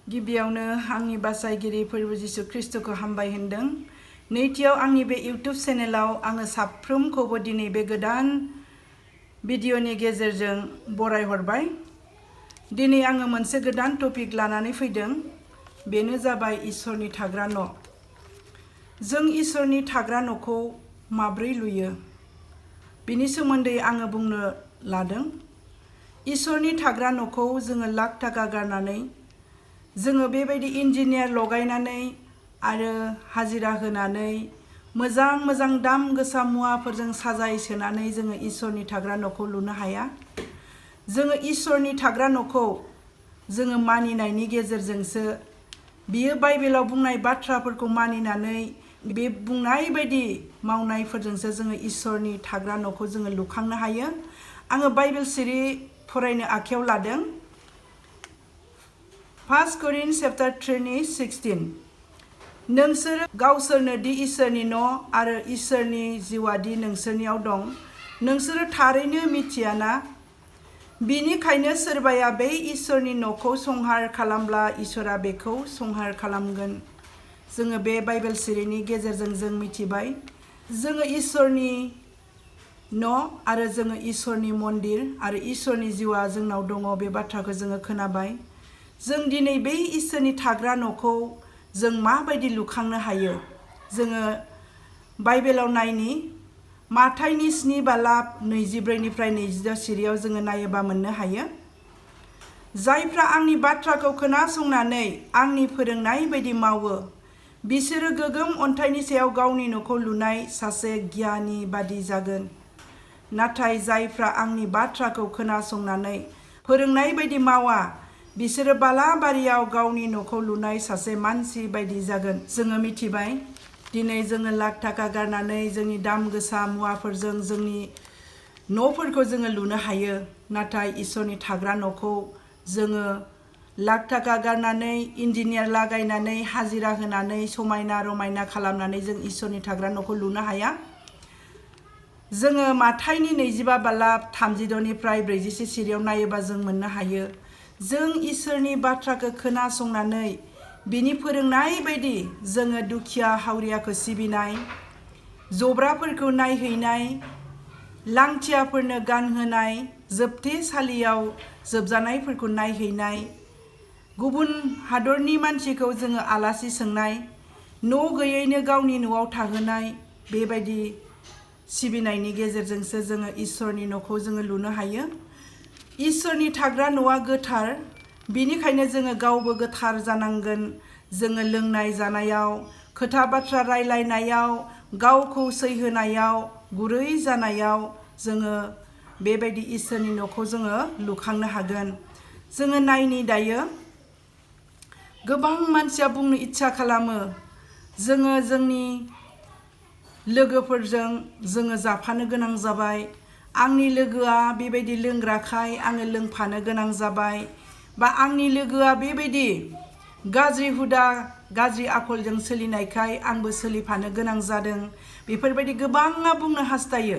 गिबियावनो आंनि बासायगिरि फोरबु जिसु ख्रिस्टखौ हामबाय होनदों। नैथियाव आंनि बे इउट्यूब चेनेलाव आङो साफ्रोमखौबो दिनै बे गोदान भिडिअनि गेजेरजों बरायहरबाय। दिनै आङो मोनसे गोदान टपिक लानानै फैदों। बेनो जाबाय इसोरनि थाग्रा न'। जों इसोरनि थाग्रा न'खौ माब्रै लुयो बिनि सोमोन्दै आङो बुंनो लादों। इसोरनि थाग्रा न'खौ जोङो लाख थाखा गारनानै जोङो बेबायदि इन्जिनियार लगायनानै आरो हाजिरा होनानै मोजां दाम गोसा मुवाफोरजों साजायसोनानै जोङो इसोरनि थाग्रा न'खौ लुनो हाया। जोङो इसोरनि थाग्रा न'खौ जोङो मानिनायनि गेजेरजोंसो बियो बाइबेलाव बुंनाय बाथ्राफोरखौ मानिनानै बे बुंनाय बायदि मावनायफोरजोंसो जोङो इसोरनि थाग्रा न'खौ जोङो लुखांनो हायो। आङो बाइबेल सिरि फरायनो आखायाव लादों। 1 Corinthians chapter 3:16 नोंसोर गावसोरनो दि इसोरनि न' आरो इसोरनि जिउआ दि नोंसोरनियाव दं नोंसोरो थारैनो मिथियाना? बिनिखायनो सोरबाया बे इसोरनि न'खौ संहार खालामब्ला इसोरा बेखौ संहार खालामगोन। जोङो बे बाइबेल सिरिनि गेजेरजों जों मिथिबाय जोङो इसोरनि न' आरो जोङो इसोरनि मन्दिर आरो इसोरनि जिउआ जोंनाव दङ। बे बाथ्राखौ जोङो खोनाबाय। जों दिनै बे इसोरनि थाग्रा न'खौ जों माबायदि लुखांनो हायो जोङो बाइबेलाव नायनि माथाइनि 7:24-26 सिरियाव जोङो नायोबा मोननो हायो। जायफ्रा आंनि बाथ्राखौ खोनासंनानै आंनि फोरोंनाय बायदि मावो बिसोरो गोगोम अन्थाइनि सायाव गावनि न'खौ लुनाय सासे गियानि बादि जागोन। नाथाय जायफ्रा आंनि बाथ्राखौ खोनासंनानै फोरोंनाय बायदि मावा बिसोरो बालाबारियाव गावनि न'खौ लुनाय सासे मानसि बायदि जागोन। जोङो मिथिबाय दिनै जोङो लाख थाखा गारनानै जोंनि दाम गोसा मुवाफोरजों जोंनि न'फोरखौ जोङो लुनो हायो। नाथाय इसोरनि थाग्रा न'खौ जोङो लाख थाखा गारनानै इन्जिनियार लागायनानै हाजिरा होनानै समायना रमायना खालामनानै जों इसोरनि थाग्रा न'खौ लुनो हाया। जोङो माथाइनि 25:36-46 सिरियाव नायोबा जों मोननो हायो जों इसोरनि बाथ्राखौ खोनासंनानै बिनि फोरोंनाय बायदि जोङो दुखिया हावरियाखौ सिबिनाय, जब्राफोरखौ नायहैनाय, लांथियाफोरनो गानहोनाय, जोबथेसालियाव जोबजानायफोरखौ नायहैनाय, गुबुन हादरनि मानसिखौ जोङो आलासि सोंनाय, न' गैयैनो गावनि न'आव थाहोनाय, बेबायदि सिबिनायनि गेजेरजोंसो जोङो इसोरनि न'खौ जोङो लुनो हायो। इसोरनि थाग्रा न'आ गोथार, बिनिखायनो जोङो गावबो गोथार जानांगोन। जोङो लोंनाय जानायाव, खोथा बाथ्रा रायलायनायाव, गावखौ सैहोनायाव, गुरै जानायाव जोङो बेबायदि इसोरनि न'खौ जोङो लुखांनो हागोन। जोङो नायनि दायो गोबां मानसिया बुंनो इच्छा खालामो जोङो जोंनि लोगोफोरजों जोङो जाफानो गोनां जाबाय। आंनि लोगोआ बेबायदि लोंग्राखाय आङो लोंफानो गोनां जाबाय, बा आंनि लोगोआ बेबायदि गाज्रि हुदा गाज्रि आखलजों सोलिनायखाय आंबो सोलिफानो गोनां जादों। बेफोरबायदि गोबाङा बुंनो हास्थायो।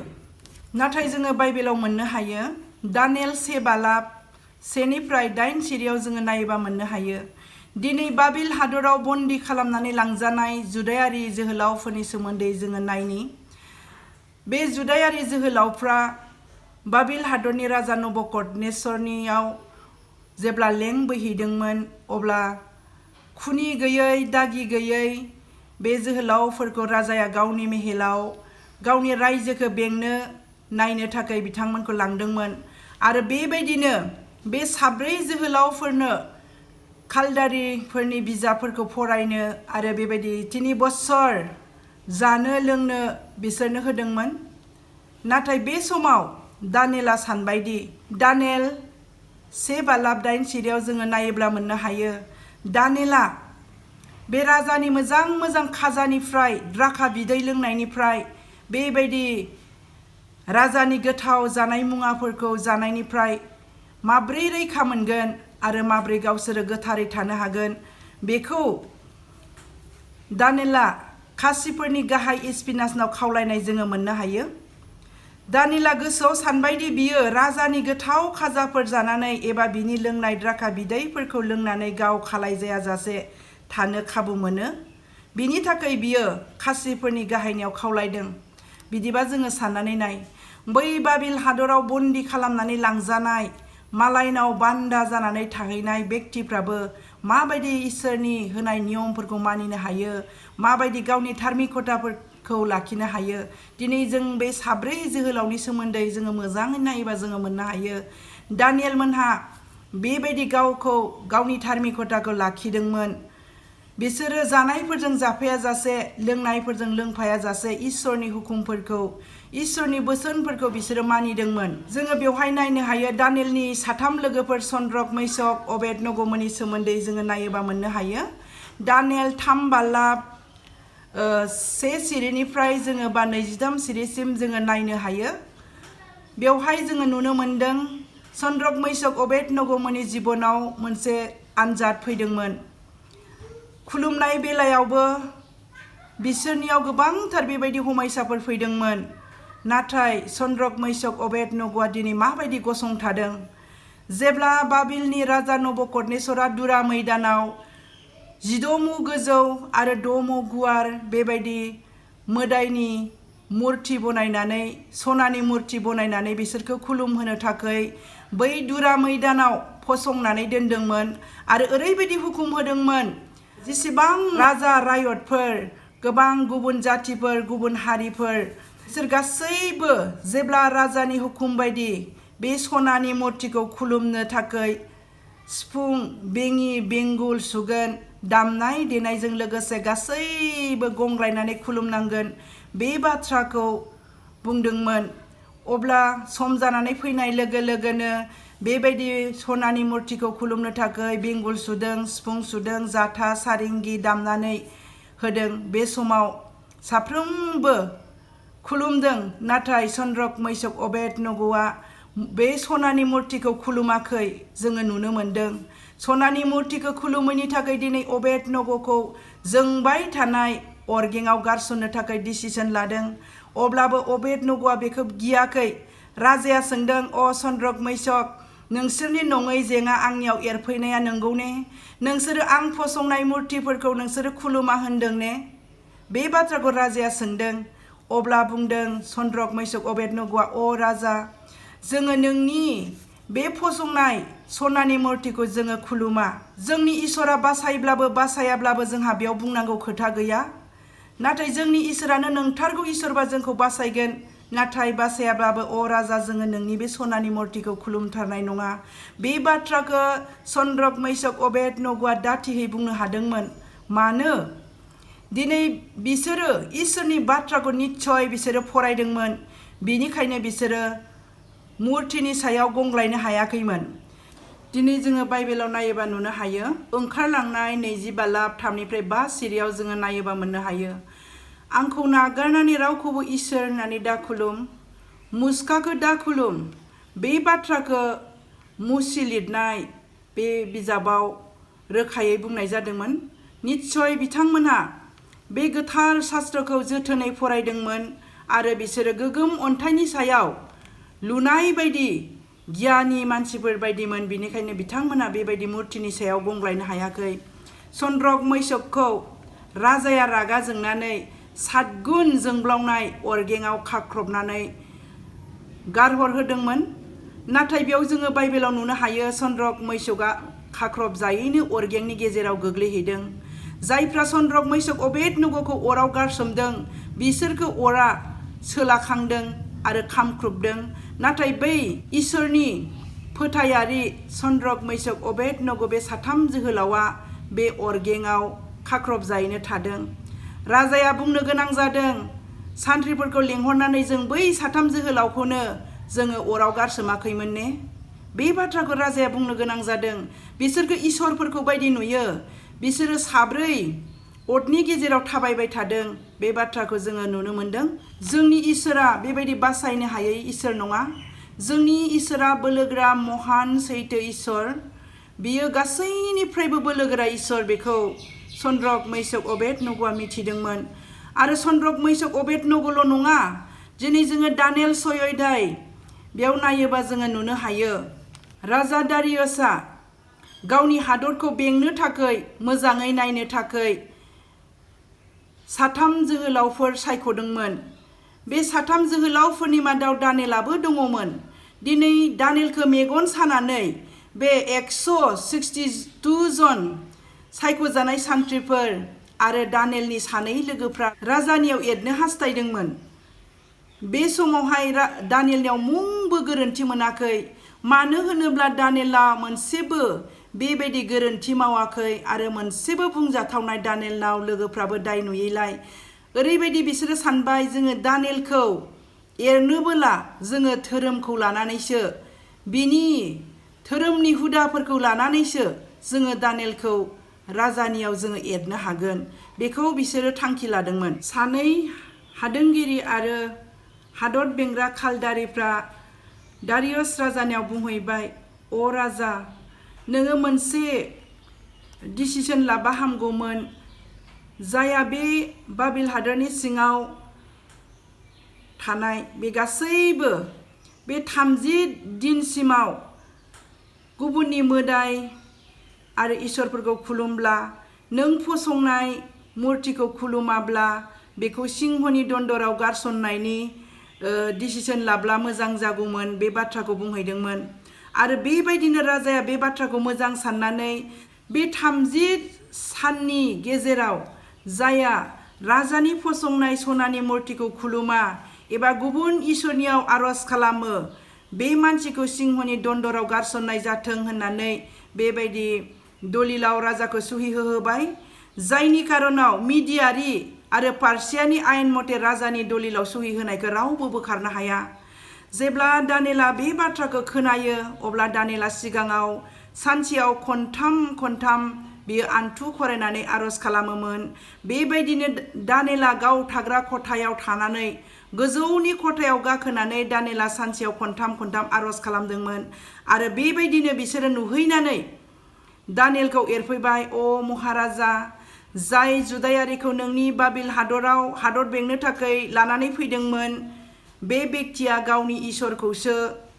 नाथाय जोङो बाइबेलाव मोननो हायो दानियेल 1:1-8 सिरियाव जोङो नायोबा मोननो हायो दिनै बाबिल हादराव बन्दी खालामनानै लांजानाय जुदायारि जोहोलावफोरनि सोमोन्दै जोङो नायनि। बे जुदायारि जोहोलावफ्रा बाबिल हादरनि राजा नबुकदनेस्सरनियाव जेब्ला लें बोहैदोंमोन अब्ला खुनि गैयै दागि गैयै बे जोहोलावफोरखौ राजाया गावनि मेहेलाव गावनि रायजोखौ बेंनो नायनो थाखाय बिथांमोनखौ लांदोंमोन। आरो बेबायदिनो बे 4 जोहोलावफोरनो कालदारिफोरनि बिजाबफोरखौ फरायनो आरो बेबायदि 3 बोसोर जानो लोंनो बिसोरनो होदोंमोन। नाथाय बे समाव दानियेला सानबायदि दानियेल 1:8 सिरियाव जोङो नायोब्ला मोननो हायो दानियेला बे राजानि मोजां खाजानिफ्राय द्राखा बिदै लोंनायनिफ्राय बेबायदि राजानि गोथाव जानाय मुवाफोरखौ जानायनिफ्राय माब्रै रैखा मोनगोन आरो माब्रै गावसोरो गोथारै थानो हागोन बेखौ दानियेला खासिफोरनि गाहाय इस्पिनासनाव खावलायनाय जोङो मोननो हायो। दानिला गोसोआव सानबायदि बियो राजानि गोथाव खाजाफोर जानानै एबा बिनि लोंनाय द्राखा बिदैफोरखौ लोंनानै गाव खालाय जायाजासे थानो खाबु मोनो। बिनि थाखाय बियो खासिफोरनि गाहायनायाव खावलायदों। बिदिबा जोङो साननानै नाय, बै बाबिल हादराव बन्दी खालामनानै लांजानाय, मालायनाव बान्दा जानानै थाहैनाय व्यक्तिफ्राबो माबायदि इसोरनि होनाय नियमफोरखौ मानिनो हायो, माबायदि गावनि धार्मिकताफोरखौ लाखिनो हायो। दिनै जों बे साब्रै जोहोलावनि सोमोन्दै जोङो मोजाङै नायोबा जोङो मोननो हायो। दानियेल मोनहा बेबायदि गावनि धार्मिकताखौ लाखिदोंमोन। बिसोरो जानायफोरजों जाफायाजासे, लोंनायफोरजों लोंफायाजासे इसोरनि हुकुमफोरखौ, इसोरनि बोसोनफोरखौ बिसोरो मानिदोंमोन। जोङो बेवहाय नायनो हायो दानियेलनि साथाम लोगोफोर सन्द्रक, मैसक, अबेदनग'मोननि सोमोन्दै जोङो नायोबा मोननो हायो। दानियेल 3 बालाब 1 सिरिनिफ्राय जोङो 23 सिरिसिम जोङो नायनो हायो। बेवहाय जोङो नुनो मोनदों सन्द्रक, मैसक, अबेदनग'मोननि जिबनाव मोनसे आनजाद फैदोंमोन। खुलुमनाय बेलायावबो बिसोरनियाव गोबांथार बेबायदि हमायसाफोर फैदोंमोन। नाथाय सन्द्रक, मैसक, अबेदनग'आ दिनै माबायदि गसंथादों? जेब्ला बाबिलनि राजा नबुकदनेस्सरा दुरा मैदानाव 14 मु गोजौ आरो 6 मु गुवार बेबायदि मोदायनि मुर्ति बनायनानै, सनानि मुर्ति बनायनानै बिसोरखौ खुलुमहोनो थाखाय बै दुरा मैदानाव फसंनानै दोनदोंमोन आरो ओरैबायदि हुकुम होदोंमोन, जेसेबां राजा रायतफोर, गोबां गुबुन जातिफोर, गुबुन हारिफोर, बिसोर गासैबो जेब्ला राजानि हुकुम बायदि बे सनानि मुर्तिखौ खुलुमनो थाखाय सिफुं, बेङि, बेंगुल सुगोन, दामनाय देनायजों लोगोसे गासैबो गंग्लायनानै खुलुमनांगोन, बे बाथ्राखौ बुंदोंमोन। अब्ला सम जानानै फैनाय लोगो लोगोनो बेबायदि सनानि मुर्तिखौ खुलुमनो थाखाय बेंगुल सुदों, सिफुं सुदों, जाथा, सारिंगि दामनानै होदों। बे समाव साफ्रोमबो खुलुमदों। नाथाय सन्द्रक, मैसक, अबेदनग'आ बे सनानि मुर्तिखौ खुलुमाखै जोङो नुनो मोनदों। सनानि मुर्तिखौ खुलुमैनि थाखाय दिनै अबेदनग'खौ जोंबाय थानाय अरगेङाव गारसननो थाखाय डिसिसन लादों। अब्लाबो अबेदनग'आ बेखौ गियाखै। राजाया सोंदों, अ सन्द्रक, मैसक, नोंसोरनि नङै जेङा आंनियाव एरफैनाया नंगौ ने? नोंसोरो आं फसंनाय मुर्तिफोरखौ नोंसोरो खुलुमा होनदों ने? बे बाथ्राखौ राजाया सोंदों। अब्ला बुंदों सन्द्रक, मैसक, अबेदनग'आ, अ राजा, जोङो नोंनि बे फसंनाय सनानि मुर्तिखौ जोङो खुलुमा। जोंनि इसोरा बासायब्लाबो बासायाब्लाबो जोंहा बेयाव बुंनांगौ खोथा गैया। नाथाय जोंनि इसोरानो नंथारगौ इसोरबा जोंखौ बासायगोन। नाथाय बासायाब्लाबो अ राजा, जोङो नोंनि बे सनानि मुर्तिखौ खुलुमथारनाय नङा। बे बाथ्राखौ सन्द्रक, मैसक, अबेदनग'आ दाथिहै बुंनो हादोंमोन। मानो? दिनै बिसोरो इसोरनि बाथ्राखौ निस्सय बिसोरो फरायदोंमोन। बिनिखायनो बिसोरो मुर्तिनि सायाव गंग्लायनो हायाखैमोन। दिनै जोङो बाइबेलाव नायोबा नुनो हायो, ओंखारलांनाय 20 बालाब 3निफ्राय 5 सिरियाव जोङो नायोबा मोननो हायो। आंखौ नागारनानै रावखौबो इसोर होननानै दाखुलुम, मुसखाखौ दाखुलुम। बे बाथ्राखौ मुसि लिरनाय बे बिजाबाव रोखायै बुंनाय जादोंमोन। निस्सय बिथांमोनहा बे गोथार शास्त्रखौ जोथोनै फरायदोंमोन आरो बिसोरो गोगोम अन्थाइनि सायाव लुनाय बायदि गियानि मानसिफोर बायदिमोन। बिनिखायनो बिथांमोना बेबायदि मुर्तिनि सायाव गंग्लायनो हायाखै। सन्द्रक, मैसकखौ राजाया रागा जोंनानै 7 गुन जोंब्लावनाय अरगेङाव खाख्रबनानै गारहरहोदोंमोन। नाथाय बेयाव जोङो बाइबेलाव नुनो हायो सन्द्रक, मैसकआ खाख्रब जायैनो अरगेंनि गेजेराव गोग्लैहैदों। जायफ्रा सन्द्रक, मैसक, अबेदनग'खौ अराव गारसोमदों, बिसोरखौ अरा सोलाखांदों आरो खामख्रुबदों। नाथाय बै इसोरनि फोथायारि सन्द्रक, मैसक, अबेदनग' बे 3 जोहोलावा बे अरगेङाव खाख्रब जायैनो थादों। राजाया बुंनो गोनां जादों, सान्थ्रिफोरखौ लिंहरनानै जों बै 3 जोहोलावखौनो जोङो अराव गारसोमाखैमोन ने? बे बाथ्राखौ राजाया बुंनो गोनां जादों। बिसोरखौ इसोरफोरखौ बायदि नुयो। बिसोरो 4 अरनि गेजेराव थाबायबाय थादों। बे बाथ्राखौ जोङो नुनो मोनदों। जोंनि इसोरा बेबायदि बासायनो हायै इसोर नङा। जोंनि इसोरा बोलोगोरा, महान, सैथो इसोर। बियो गासैनिफ्रायबो बोलोगोरा इसोर। बेखौ सन्द्रक, मैसक, अबेदनग'आ मिथिदोंमोन। आरो सन्द्रक, मैसक, अबेदनग'ल' नङा, दिनै जोङो दानियेल 6 अध्याय बेयाव नायोबा जोङो नुनो हायो राजा दारियसआ गावनि हादरखौ बेंनो थाखाय मोजाङै नायनो थाखाय 3 जोहोलावफोर सायख'दोंमोन। बे 3 जोहोलावफोरनि मादाव दानियेलाबो दङमोन। दिनै दानियेलखौ मेगन सानानै बे 162 जन सायख'जानाय सान्थ्रिफोर आरो दानियेलनि 2 लोगोफ्रा राजानियाव एरनो हास्थायदोंमोन। बे समावहाय दानियेलनियाव मुंबो गोरोन्थि मोनाखै। मानो होनोब्ला दानियेला मोनसेबो बेबायदि गोरोन्थि मावाखै आरो मोनसेबो बुंजाथावनाय दानियेलनाव लोगोफ्राबो दाय नुयैलाय ओरैबायदि बिसोरो सानबाय जोङो दानियेलखौ एरनोबोला जोङो धोरोमखौ लानानैसो बिनि धोरोमनि हुदाफोरखौ लानानैसो जोङो दानियेलखौ राजानियाव जोङो एरनो हागोन। बेखौ बिसोरो थांखि लादोंमोन। 2 हादोरगिरि आरो हादर बेंग्रा खालदारिफ्रा दारियस राजानियाव बुंहैबाय अ राजा नोङो मोनसे डिसिजन लाबा हामगौमोन जाया बे बाबिल हादरनि सिङाव थानाय बे गासैबो बे 30 दिनसिमाव गुबुननि मोदाय आरो इसोरफोरखौ खुलुमब्ला नों फसंनाय मुर्तिखौ खुलुमाब्ला बेखौ सिंहनि दन्दराव गारसननायनि डिसिजन लाब्ला मोजां जागौमोन बे बाथ्राखौ बुंहैदोंमोन। आरो बेबायदिनो राजाया बे बाथ्राखौ मोजां साननानै बे 30 साननि गेजेराव जाया राजानि फसंनाय सनानि मुर्तिखौ खुलुमा एबा गुबुन इसोरनियाव आरज खालामो बे मानसिखौ सिंहनि दन्दराव गारसननाय जाथों होननानै बेबायदि दलिलाव राजाखौ सहि होहोबाय। जायनि कारणाव मिडियारि आरो पार्सियानि आयेन मथे राजानि दलिलाव सहि होनायखौ रावबो बोखारनो हाया। जेब्ला दानियेला बे बाथ्राखौ खोनायो अब्ला दानियेला सिगाङाव सानसेयाव खनथाम बियो आन्थु खरायनानै आरज खालामोमोन। बेबायदिनो दानियेला गाव थाग्रा खथायाव थानानै गोजौनि खथायाव गाखोनानै दानियेला सानसेयाव खनथाम आरज खालामदोंमोन। आरो बेबायदिनो बिसोरो नुहैनानै दानियेलखौ एरफैबाय अ महाराजा जाय जुदायारिखौ नोंनि बाबिल हादराव हादर बेंनो थाखाय लानानै फैदोंमोन बे व्यक्तिया गावनि इसोरखौसो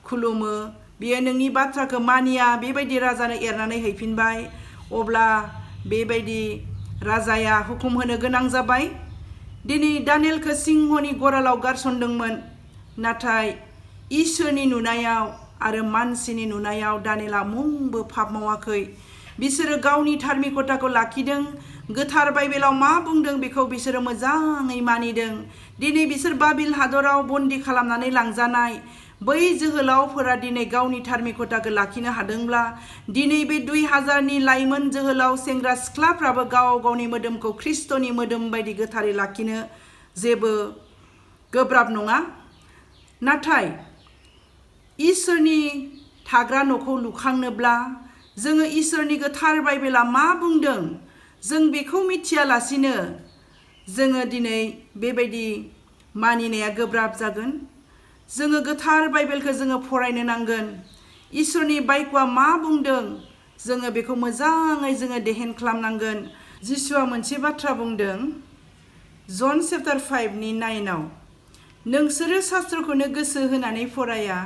खुलुमो बियो नोंनि बाथ्राखौ मानिया बेबायदि राजानो एरनानै हैफिनबाय। अब्ला बेबायदि राजाया हुकुम होनो गोनां जाबाय। दिनै दानियेलखौ सिंहनि गरालाव गारसनदोंमोन नाथाय इसोरनि नुनायाव आरो मानसिनि नुनायाव दानियेला मुंबो पाप मावाखै। बिसोरो गावनि धार्मिकताखौ लाखिदों। गोथार बाइबेलाव मा बुंदों बेखौ बिसोरो मोजाङै मानिदों। दिनै बिसोर बाबिल हादराव बन्दी खालामनानै लांजानाय बै जोहोलावफोरा दिनै गावनि धार्मिकताखौ लाखिनो हादोंब्ला दिनै बे 2000नि लाइमोन जोहोलाव सेंग्रा सिख्लाफ्राबो गाव गावनि मोदोमखौ ख्रिस्टनि मोदोम बायदि गोथारै लाखिनो जेबो गोब्राब नङा। नाथाय इसोरनि थाग्रा न'खौ लुखांनोब्ला जोङो इसोरनि गोथार बाइबेला मा बुंदों जों बेखौ मिथियालासिनो जोङो दिनै बेबायदि मानिनाया गोब्राब जागोन। जोङो गोथार बाइबेलखौ जोङो फरायनो नांगोन। इसोरनि बाइकआ मा बुंदों जोङो बेखौ मोजाङै जोङो देहेन खालामनांगोन। जिसुआ मोनसे बाथ्रा बुंदों जन चैप्टार 5नि 9आव नोंसोरो शास्त्रखौनो गोसो होनानै फराया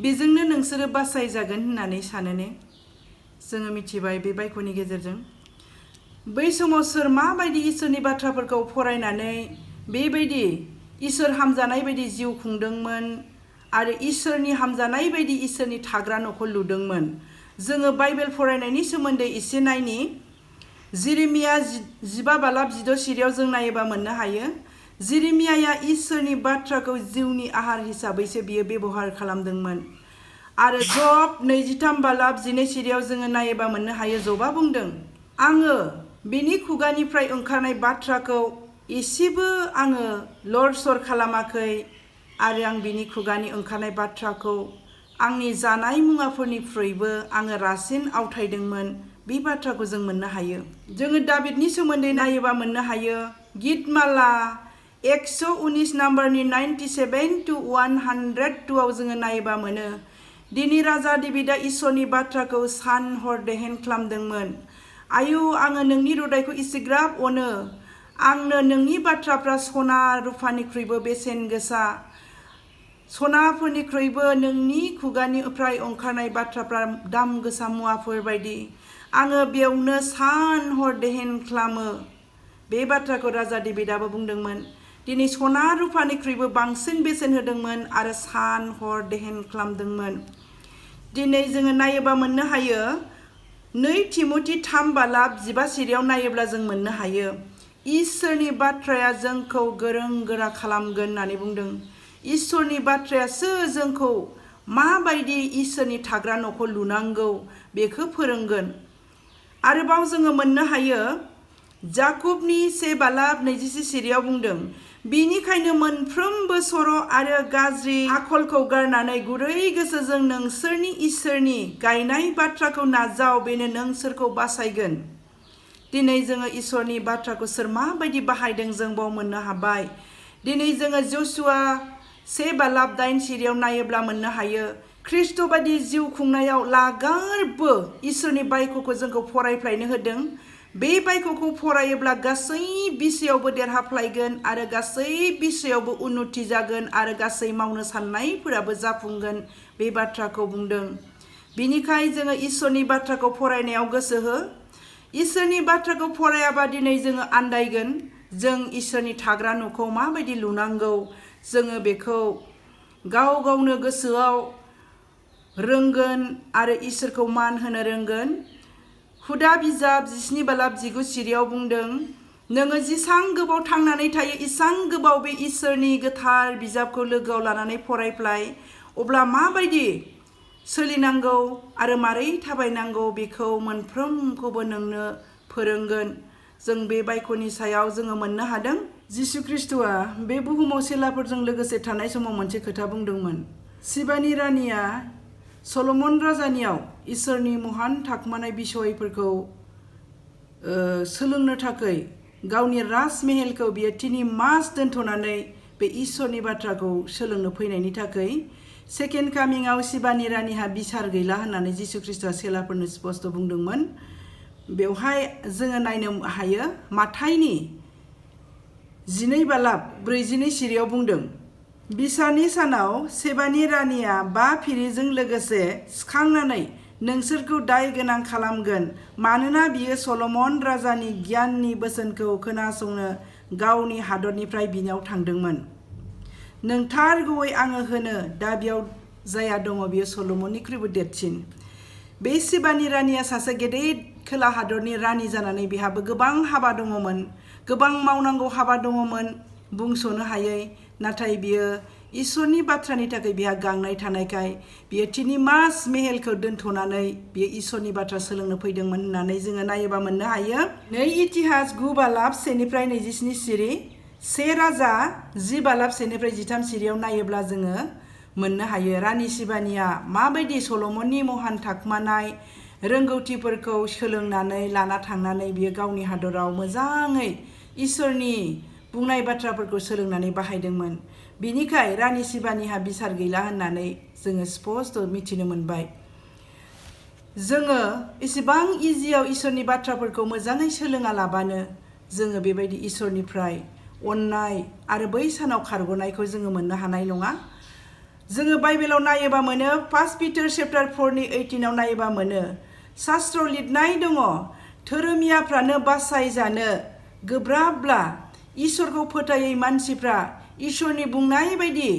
बेजोंनो नोंसोरो बासायजागोन होननानै सानोने। जोङो मिथिबाय बे बाइकनि गेजेरजों बै समाव सोर माबायदि इसोरनि बाथ्राफोरखौ फरायनानै बेबायदि इसोर हामजानाय बायदि जिउ खुंदोंमोन आरो इसोरनि हामजानाय बायदि इसोरनि थाग्रा न'खौ लुदोंमोन। जोङो बाइबेल फरायनायनि सोमोन्दै एसे नायनि। जेरेमिया 15:16 सिरियाव जों नायोबा मोननो हायो जेरेमियाया इसोरनि बाथ्राखौ जिउनि आहार हिसाबैसो बियो बेबहार खालामदोंमोन। आरो जब 23:11 सिरियाव जोङो नायोबा मोननो हायो जबा बुंदों आङो बेनि खुगानिफ्राय ओंखारनाय बाथ्राखौ एसेबो आङो लर-सर खालामाखै आरो आं बिनि खुगानि ओंखारनाय बाथ्राखौ आंनि जानाय मुवाफोरनिख्रुइबो आङो रासिन आवथायदोंमोन। बे बाथ्राखौ जों मोननो हायो। जोङो दाबिदनि सोमोन्दै नायोबा मोननो हायो गितमाला 119 नाम्बारनि 97 to 102 आव जोङो नायोबा मोनो दिनै राजा दाबिदा इसोरनि बाथ्राखौ सान हर देहेन खालामदोंमोन। आयु आङो नोंनि हृदयखौ इसिग्राब अनो आंनो नोंनि बाथ्राफ्रा सना रुफानिख्रुइबो बेसेन गोसा सनाफोरनिख्रुइबो नोंनि खुगानिफ्राय ओंखारनाय बाथ्राफ्रा दाम गोसा मुवाफोर बायदि आङो बेयावनो सान हर देहेन खालामो। बे बाथ्राखौ राजा डेभिडआबो बुंदोंमोन। दिनै सना रुफानिख्रुइबो बांसिन बेसेन होदोंमोन आरो सान हर देहेन खालामदोंमोन। दिनै जोङो नायोबा मोननो हायो 2 तिमथि 3:15 सिरियाव नायोब्ला जों मोननो हायो इसोरनि बाथ्राया जोंखौ गोरों गोरा खालामगोन होननानै बुंदों। इसोरनि बाथ्रायासो जोंखौ माबायदि इसोरनि थाग्रा न'खौ लुनांगौ बेखौ फोरोंगोन। आरोबाव जोङो मोननो हायो जाकुबनि 1:24 सिरियाव बुंदों बिनिखायनो मोनफ्रोमबो सर' आरो गाज्रि आखलखौ गारनानै गुरै गोसोजों नोंसोरनि इसोरनि गायनाय बाथ्राखौ नाजाव बेनो नोंसोरखौ बासायगोन। दिनै जोङो इसोरनि बाथ्राखौ सोर माबायदि बाहायदों जों बाव मोननो हाबाय। दिनै जोङो जसुवा 1:8 सिरियाव नायोब्ला मोननो हायो ख्रिस्ट बायदि जिउ खुंनायाव लागारबो इसोरनि बायख'खौ जोंखौ फरायफ्लायनो होदों। बे बायख'खौ फरायोब्ला गासै बिषयावबो देरहाफ्लायगोन आरो गासै बिषयावबो उन्नति जागोन आरो गासै मावनो साननायफोराबो जाफुंगोन बे बाथ्राखौ बुंदों। बिनिखाय जोङो इसोरनि बाथ्राखौ फरायनायाव गोसो हो। इसोरनि बाथ्राखौ फरायाबा दिनै जोङो आन्दायगोन। जों इसोरनि थाग्रा न'खौ माबायदि लुनांगौ जोङो बेखौ गाव गावनो गोसोआव रोंगोन आरो इसोरखौ मान होनो रोंगोन। हुदा बिजाब 17:19 सिरियाव बुंदों नोङो जेसां गोबाव थांनानै थायो इसां गोबाव बे इसोरनि गोथार बिजाबखौ लोगोआव लानानै फरायफ्लाय अब्ला माबायदि सोलिनांगौ आरो मारै थाबायनांगौ बेखौ मोनफ्रोमखौबो नोंनो फोरोंगोन। जों बे बायख'नि सायाव जोङो मोननो हादों जिसु ख्रिस्टआ बे बुहुमाव सेलाफोरजों लोगोसे थानाय समाव मोनसे खोथा बुंदोंमोन। सिबानि रानिया सल'मन राजानियाव इसोरनि महान थाखोमानाय बिसयफोरखौ सोलोंनो थाखाय गावनि राजमेहेलखौ बियो 3 मास दोनथ'नानै बे इसोरनि बाथ्राखौ सोलोंनो फैनायनि थाखाय सेकेन्ड कामिंआव सिबानि रानिहा बिसार गैला होननानै जिसु ख्रिस्टआ सेलाफोरनो स्पष्ट बुंदोंमोन। बेवहाय जोङो नायनो हायो माथाइनि 12:42 सिरियाव बुंदों बिसारनि सानाव सेबानि रानिया 5 फिरिजों लोगोसे सिखांनानै नोंसोरखौ दाय गोनां खालामगोन मानोना बियो सल'मन राजानि गियाननि बोसोनखौ खोनासंनो गावनि हादरनिफ्राय बिनाव थांदोंमोन। नोंथारगौयै आङो होनो दा बेयाव जाया दङ बियो सल'मननिख्रुइबो देरसिन। बे सिबानि रानिया सासे गेदेर खोला हादरनि रानि जानानै बिहाबो गोबां हाबा दङमोन, गोबां मावनांगौ हाबा दङमोन बुंस'नो हायै। नाथाय बियो इसोरनि बाथ्रानि थाखाय बिहा गांनाय थानायखाय बियो 3 मास मेहेलखौ दोनथ'नानै बियो इसोरनि बाथ्रा सोलोंनो फैदोंमोन होननानै जोङो नायोबा मोननो हायो। 2 इतिहास 9:1-27 सिरि 1 राजा 10:1-13 सिरियाव नायोब्ला जोङो मोननो हायो रानि सिबानिया माबायदि सल'मननि महान थाखोमानाय रोंगौथिफोरखौ सोलोंनानै लाना थांनानै बियो गावनि हादराव मोजाङै इसोरनि बुंनाय बाथ्राफोरखौ सोलोंनानै बाहायदोंमोन। बिनिखाय रानि सिबानिहा बिसार गैला होननानै जोङो स्पष्ट मिथिनो मोनबाय। जोङो एसेबां इजियाव इसोरनि बाथ्राफोरखौ मोजाङै सोलोङा लाबानो जोङो बेबायदि इसोरनिफ्राय अननाय आरो बै सानाव खारग'नायखौ जोङो मोननो हानाय नङा। जोङो बाइबेलाव नायोबा मोनो 1 पिटार चैप्टार 4:18 नायोबा मोनो शास्त्रआव लिरनाय दङ धोरोमियाफ्रानो बासायजानो गोब्राबब्ला इसोरखौ फोथायै मानसिफ्रा इसोरनि बुंनाय बायदि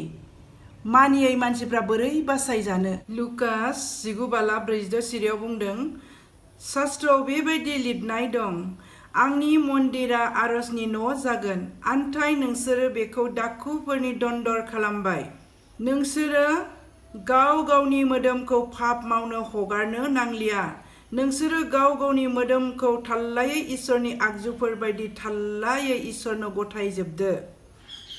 मानियै मानसिफ्रा बोरै बासायजानो। लुकास 19:42 सिरियाव बुंदों शास्त्रआव बेबायदि लिरनाय दं आंनि मन्दिरा आरजनि न' जागोन आन्थाय नोंसोरो बेखौ दाखुफोरनि दन्दर खालामबाय। नोंसोरो गाव गावनि मोदोमखौ पाप मावनो हगारनो नांलिया। नोंसोरो गाव गावनि मोदोमखौ थाल्लायै इसोरनि आगजुफोर बायदि थाल्लायै इसोरनो गथायजोबदो।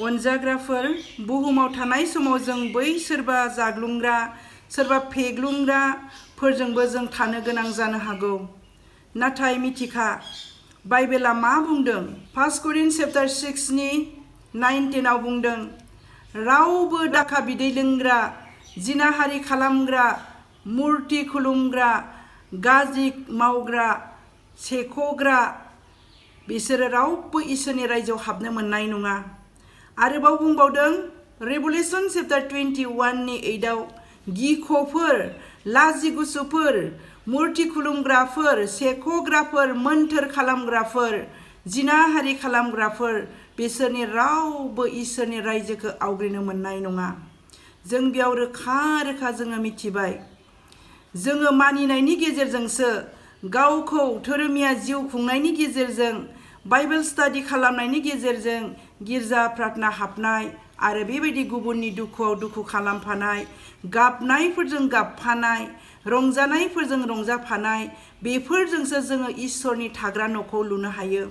अनजाग्राफोर बुहुमाव थानाय समाव जों बै सोरबा जाग्लुंग्रा सोरबा फेग्लुंग्राफोरजोंबो जों थानो गोनां जानो हागौ। नाथाय मिथिखा बाइबेला मा बुंदों 1 करिन्थ चैप्टार 6:19 बुंदों रावबो दाखा बिदै लोंग्रा जिनाहारि खालामग्रा मुर्ति खुलुमग्रा गाज्रि मावग्रा सेख'ग्रा बिसोरो रावबो इसोरनि रायजोआव हाबनो मोननाय नङा। आरोबाव बुंबावदों Revelation chapter 21 नि 8 आव गिख'फोर, लाजिगुसुफोर, मुर्ति खुलुमग्राफोर, सेख'ग्राफोर, मोन्थोर खालामग्राफोर, जिनाहारि खालामग्राफोर बिसोरनि रावबो इसोरनि रायजोखौ आवग्रिनो मोननाय नङा। जों बेयाव रोखा रोखा जोङो मिथिबाय। जोङो मानिनायनि गेजेरजोंसो गावखौ धोरोमिया जिउ खुंनायनि गेजेरजों बाइबेल स्टाडि खालामनायनि गेजेरजों गिर्जा प्रार्थना हाबनाय आरो बेबायदि गुबुननि दुखुआव दुखु खालामफानाय, गाबनायफोरजों गाबफानाय, रंजानायफोरजों रंजाफानाय बेफोरजोंसो जोङो इसोरनि थाग्रा न'खौ लुनो हायो।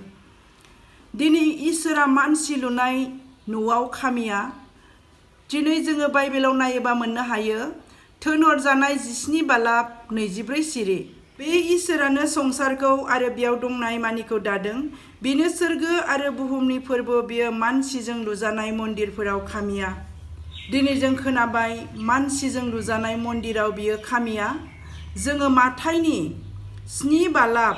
दिनै इसोरा मानसि लुनाय न'आव खामिया। दिनै जोङो बाइबेलाव नायोबा मोननो हायो थोनहरजानाय 17 बालाब 24 सिरि। बे इसोरानो संसारखौ आरो बेयाव दंनाय मानिखौ दादों। बेनो सोरगो आरो बुहुमनि फोरबो, बेयो मानसिजों लुजानाय मन्दिरफोराव खामिया। दिनै जों खोनाबाय मानसिजों लुजानाय मन्दिराव बियो खामिया। जोङो माथाइनि 7 बालाब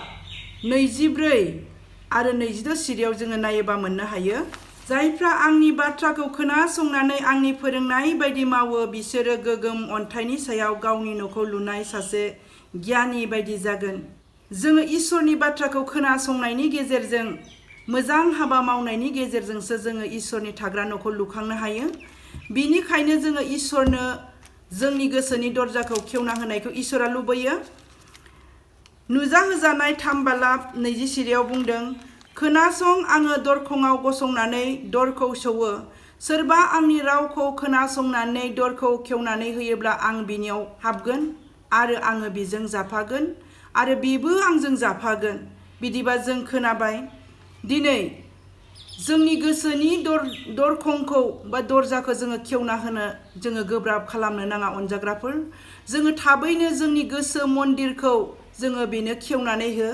24 आरो 26 सिरियाव जोङो नायोबा मोननो हायो। जायफ्रा आंनि बाथ्राखौ खोनासंनानै आंनि फोरोंनाय बायदि मावो बिसोरो गोगोम अन्थाइनि सायाव गावनि न'खौ लुनाय सासे गियानि बायदि जागोन। जोङो इसोरनि बाथ्राखौ खोनासंनायनि गेजेरजों मोजां हाबा मावनायनि गेजेरजोंसो जोङो इसोरनि थाग्रा न'खौ लुखांनो हायो। बिनिखायनो जोङो इसोरनो जोंनि गोसोनि दरजाखौ खेवना होनायखौ इसोरा लुबैयो। नुजाहोजानाय 3 बालाब 20 सिरियाव बुंदों, खोनासं, आङो दरखंआव गसंनानै दरखौ सौवो। सोरबा आंनि रावखौ खोनासंनानै दरखौ खेवनानै होयोब्ला आं बिनियाव हाबगोन आरो आङो बिजों जाफागोन आरो बिबो आंजों जाफागोन। बिदिबा जों खोनाबाय दिनै जोंनि गोसोनि दरखंखौ बा दरजाखौ जोङो खेवना होनो जोङो गोब्राब खालामनो नाङा अनजाग्राफोर। जोङो थाबैनो जोंनि गोसो मन्दिरखौ जोङो बेनो खेवनानै हो।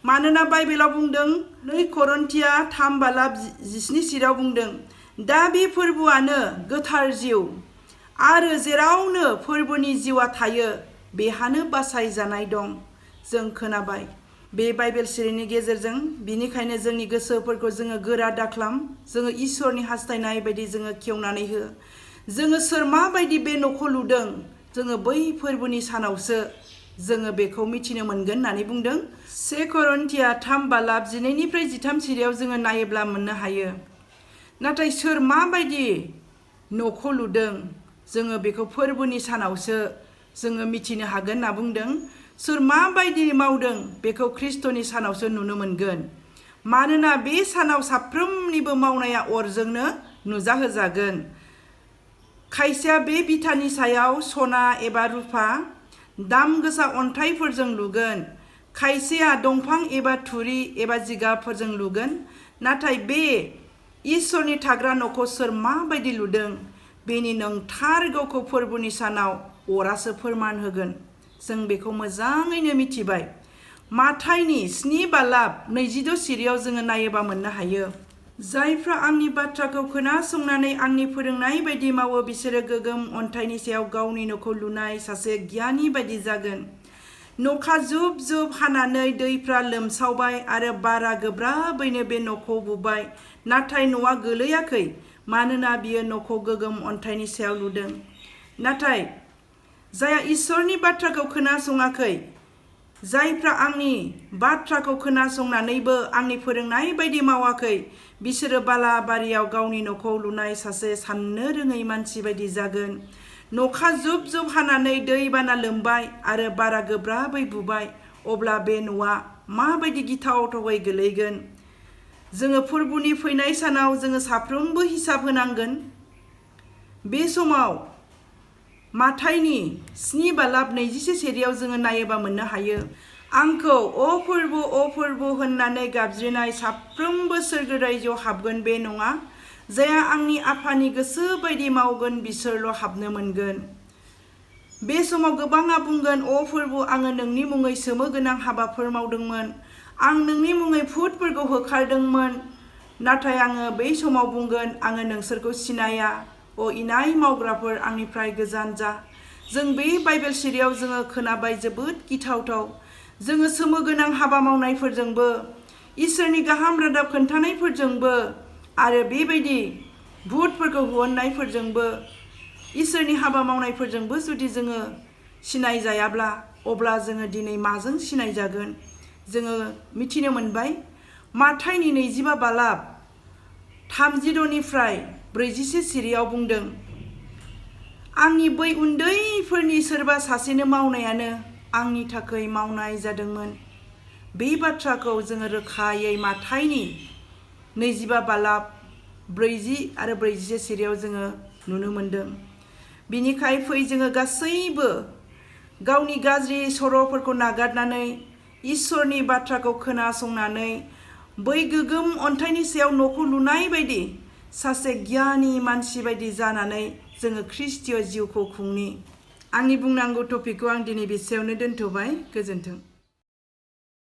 मानोना बाइबेलाव बुंदों 2 करिन्थिया 3 बालाब 17 सिरियाव बुंदों, दा बे फोरबोआनो गोथार जिउ आरो जेरावनो फोरबोनि जिउआ थायो बेहानो बासायजानाय दं। जों खोनाबाय बे बाइबेल सिरिनि गेजेरजों। बिनिखायनो जोंनि गोसोफोरखौ जोङो गोरा दाख्लाम। जोङो इसोरनि हास्थायनाय बायदि जोङो खेवनानै हो। जोङो सोर माबायदि बे न'खौ लुदों जोङो बै फोरबोनि सानावसो जोङो बेखौ मिथिनो मोनगोन होननानै बुंदों। 1 करिन्थिया 3 बालाब 12निफ्राय 13 सिरियाव जोङो नायोब्ला मोननो हायो। नाथाय सोर माबायदि न'खौ लुदों जोङो बेखौ फोरबोनि सानावसो जोङो मिथिनो हागोन होनना बुंदों। सोर माबायदि मावदों बेखौ ख्रिस्ट'नि सानावसो नुनो मोनगोन। मानोना बे सानाव साफ्रोमनिबो मावनाया अरजोंनो नुजाहोजागोन। खायसेया बे बिथानि सायाव सना एबा रुफा दाम गोसा अन्थाइफोरजों लुगोन, खायसेया दंफां एबा थुरि एबा जिगाबफोरजों लुगोन। नाथाय बे इसोरनि थाग्रा न'खौ सोर माबायदि लुदों बेनि नंथारगौखौ फोरबोनि सानाव अरासो फोरमान होगोन। जों बेखौ मोजाङैनो मिथिबाय। माथाइनि 7 बालाब 26 सिरियाव जोङो नायोबा मोननो हायो, जायफ्रा आंनि बाथ्राखौ खोनासंनानै आंनि फोरोंनाय बायदि मावो बिसोरो गोगोम अन्थाइनि सायाव गावनि न'खौ लुनाय सासे गियानि बायदि जागोन। न'खा जुब जुब हानानै दैफ्रा लोमसावबाय आरो बारा गोब्राबैनो बे न'खौ बुबाय। नाथाय न'आ गोलैयाखै, मानोना बियो न'खौ गोगोम अन्थाइनि सायाव लुदों। नाथाय जायहा इसोरनि बाथ्राखौ खोनासङाखै, जायफ्रा आंनि बाथ्राखौ खोनासंनानैबो आंनि फोरोंनाय बायदि मावाखै, बिसोरो बालाबारियाव गावनि न'खौ लुनाय सासे साननो रोङै मानसि बायदि जागोन। न'खा जुब जुब हानानै दैबाना लोमबाय आरो बारा गोब्राबै बुबाय। अब्ला बे न'आ माबायदि गिथावथावै गोलैगोन। जोङो फोरबोनि फैनाय सानाव जोङो साफ्रोमबो हिसाब होनांगोन। बे समाव माथाइनि 7 बालाब 21 सिरियाव जोङो नायोबा मोननो हायो, आंखौ अ फोरबो होननानै गाबज्रिनाय साफ्रोमबो सोरगो रायजोआव हाबगोन बे नङा। जायहा आंनि आफानि गोसो बायदि मावगोन बिसोरल' हाबनो मोनगोन। बे समाव गोबाङा बुंगोन, अ फोरबो, आङो नोंनि मुङै सोमो गोनां हाबाफोर मावदोंमोन, आं नोंनि मुङै भुतफोरखौ होखारदोंमोन। नाथाय आङो बै समाव बुंगोन, आङो नोंसोरखौ सिनाया। अ इनाय मावग्राफोर, आंनिफ्राय गोजान जा। जों बे बाइबेल सिरियाव जोङो खोनाबाय जोबोद गिथावथाव। जोङो सोमो गोनां हाबा मावनायफोरजोंबो, इसोरनि गाहाम रादाब खोन्थानायफोरजोंबो आरो बेबायदि भुतफोरखौ हवन्नायफोरजोंबो इसोरनि हाबा मावनायफोरजोंबो जुदि जोङो सिनाय जायाब्ला अब्ला जोङो दिनै माजों सिनाय जागोन जोङो मिथिनो मोनबाय माथाइनि 25 बालाब 36निफ्राय 41 सिरियाव बुंदों आंनि बै उन्दैफोरनि सोरबा सासेनो मावनायानो आंनि थाखाय मावनाय जादोंमोन बे बाथ्राखौ जोङो रोखायै माथाइनि 25 बालाब 40 आरो 41 सिरियाव जोङो नुनो मोनदों बिनिखाय फै जोङो गासैबो गावनि गाज्रि सर'फोरखौ नागारनानै इसोरनि बाथ्राखौ खोनासंनानै बै गोगोम अन्थाइनि सायाव न'खौ लुनाय बायदि सासे गियानि मानसि बायदि जानानै जोङो ख्रिस्टीय जिउखौ खुंनि आंनि बुंनांगौ टपिकखौ आं दिनै बेसेयावनो दोनथ'बाय गोजोन्थों